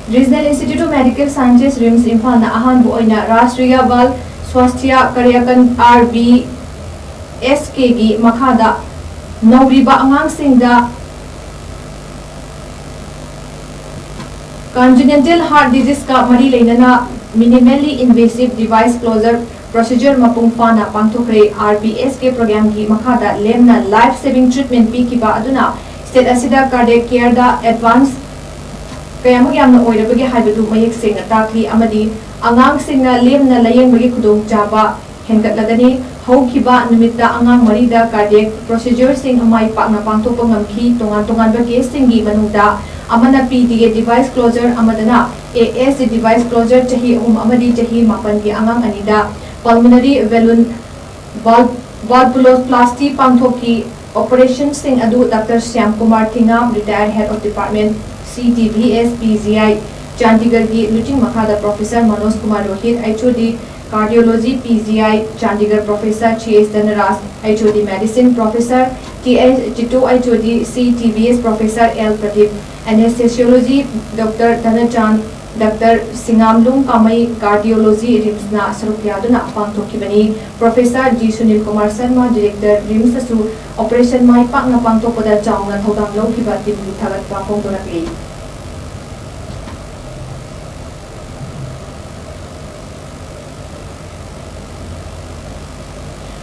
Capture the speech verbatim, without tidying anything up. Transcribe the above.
Regional Institute of Medical Sciences, RIMS, ꯏꯝꯐꯥꯜꯅ ꯑꯍꯥꯟꯕ ꯑꯣꯏꯅ ꯔꯥꯁꯇ꯭ꯔꯤꯌꯥ ꯕꯥꯜ Swasthya ꯀꯥꯔꯌꯀ꯭ꯔꯝ, RBSK, ꯒꯤ ꯃꯈꯥꯗ ꯅꯧꯔꯤꯕ ꯑꯉꯥꯡꯁꯤꯡꯗ congenital heart disease ꯀ ꯃꯔꯤ ꯂꯩꯅꯅ minimally invasive device closure procedure ꯃꯄꯨꯡ ꯐꯥꯅ ꯄꯥꯡꯊꯣꯛꯈ꯭ꯔꯦ꯫ RBSK program ꯒꯤ ꯃꯈꯥꯗ ꯂꯦꯝꯅ life saving treatment ꯄꯤꯈꯤꯕ ꯑꯗꯨꯅ state ꯑꯁꯤꯗ cardiac care ꯗ advance ꯀꯌꯥꯃꯨꯛ ꯌꯥꯝꯅ ꯑꯣꯏꯔꯕꯒꯦ ꯍꯥꯏꯕꯗꯨ ꯃꯌꯦꯛ ꯁꯦꯡꯅ ꯇꯥꯛꯂꯤ ꯑꯃꯗꯤ ꯑꯉꯥꯡꯁꯤꯡꯅ ꯂꯦꯝꯅ ꯂꯥꯌꯦꯡꯕꯒꯤ ꯈꯨꯗꯣꯡꯆꯥꯕ ꯍꯦꯟꯒꯠꯂꯒꯅꯤ꯫ ꯍꯧꯈꯤꯕ ꯅꯨꯃꯤꯠꯇ ꯑꯉꯥꯡ ꯃꯔꯤꯗ cardiac procedure ꯁꯤꯡ ꯃꯥꯏ ꯄꯥꯛꯅ ꯄꯥꯡꯊꯣꯛꯄ ꯉꯝꯈꯤ꯫ ꯇꯣꯉꯥꯟ ꯇꯣꯉꯥꯟꯕ case ꯁꯤꯡꯒꯤ ꯃꯅꯨꯡꯗ ꯑꯃꯅ PDA device closure, ꯑꯃꯗꯅ AS device closure ꯆꯍꯤ ꯑꯍꯨꯝ ꯑꯃꯗꯤ ꯆꯍꯤ ꯃꯥꯄꯟꯒꯤ ꯑꯉꯥꯡ ꯑꯅꯤꯗ pulmonary balloon valv-, valvuloplasty ꯄꯥꯡꯊꯣꯛꯈꯤ꯫ Operation ꯁꯤꯡ ꯑꯗꯨ Doctor Shyam Kumar Thingam, Retired Head of Department, CTVS, PGI, ꯆꯥꯟꯗꯤꯒꯔꯒꯤ ꯂꯨꯆꯤꯡ ꯃꯈꯥꯗ Professor Manoj Kumar Rohit, HOD Cardiology, PGI, Chandigarh, Professor G S Dhanaraj, HOD Medicine, Professor Th Chitu, HOD CTVS, Professor L Pradeep, Anesthesiology, Doctor Dhanachand, Doctor Singamlung Kamei, Cardiology, RIMS ꯅ ꯁꯔꯨꯛ ꯌꯥꯗꯨꯅ ꯄꯥꯡꯊꯣꯛꯈꯤꯕꯅꯤ꯫ Professor G Sunil Kumar Sharma, Director, RIMS ꯅꯁꯨ operation ꯃꯥꯏ ꯄꯥꯛꯅ ꯄꯥꯡꯊꯣꯛꯄꯗ ꯆꯥꯎꯅ ꯊꯧꯗꯥꯡ ꯂꯧꯈꯤꯕ team ꯕꯨ ꯊꯥꯒꯠꯄ ꯐꯣꯡꯗꯣꯔꯛꯂꯤ꯫